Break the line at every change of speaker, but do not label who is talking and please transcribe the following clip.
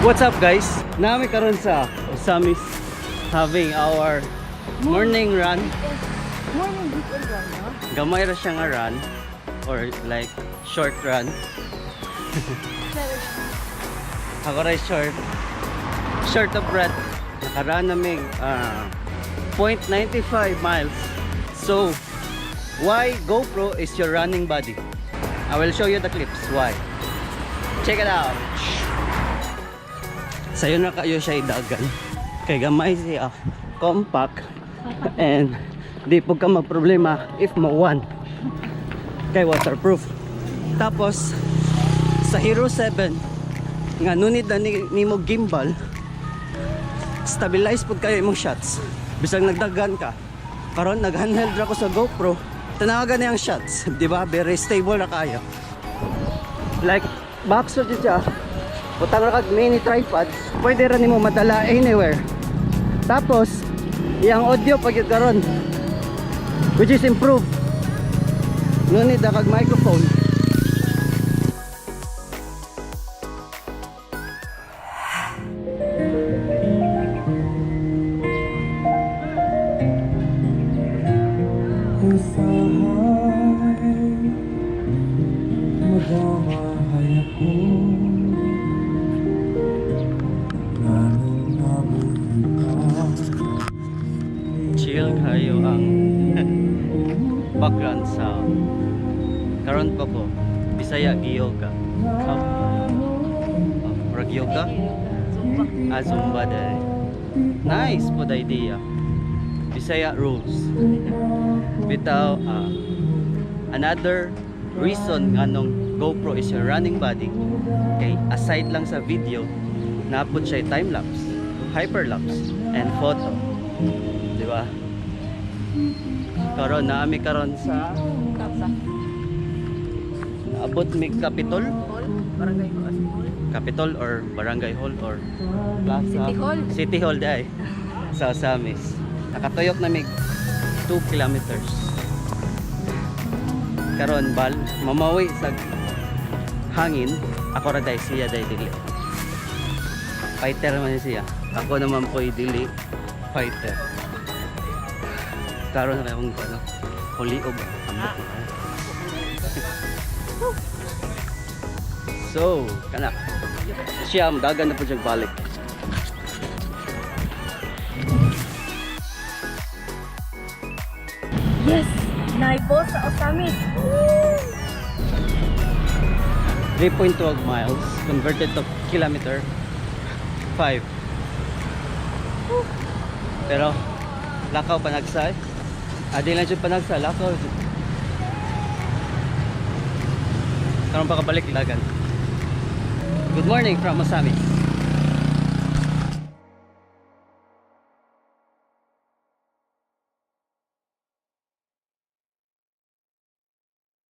What's up, guys? Naa mi karon sa Ozamis having our morning run.
Morning weekend run, no?
Gamay ra siya nga run or like short run. Ako rin short of breath. Nakarun na mig 0.95 miles. So, why GoPro is your running buddy? I will show you the clips. Why? Check it out. Sayo na kayo siya idagan. Kay gamay siya, compact, and di po ka maproblema if mawan. Kay waterproof. Tapos, sa Hero 7, nga no need na nimo gimbal, stabilize pud kayo imong shots. Bisag nagdagan ka. Karon nag-handheld ra ko sa GoPro, tanawagan na yung shots, di ba? Very stable na kayo. Like box ra jud siya. Butang ra kag mini tripod, pwede ra nimo madala anywhere. Tapos, iyang audio pag yun karon, which is improved. No need na kag microphone.
Usahay magamahay ako, nganong nabuhi ka.
Chill kayo ang background sound. Karon pa ko Bisaya giyoga. Oh, murag yoga?
Zumba.
Ah, Zumba dahil. Nice po the idea. Bisaya rules. Bitaw, another reason nganong GoPro is your running buddy, kay aside lang sa video, napod siya time-lapse, hyperlapse, and photo. Di ba? Karon naami karon sa
Kapsa.
Naabot mi Capitol,
Hall? Barangay Hall.
Capitol or Barangay Hall or Plaza.
City Hall.
City Hall dai sa Ozamis. Nakatuyok na mig 2 kilometers. Karon bal mamawi sa hangin, ako ra dai, siya dai dili. Fighter man siya. Ako naman po dili fighter. Karon na akong ano, huliob. Ambot na kayo. So, kana. Siya, dagan na po siyang balik.
Yes! Naibo sa Ozamis!
3.12 miles converted to kilometer 5. Pero lakaw panagsa eh. Adi lang siya panagsa, lakaw. Karon pa kabalik ilagan. Good morning from Ozamis.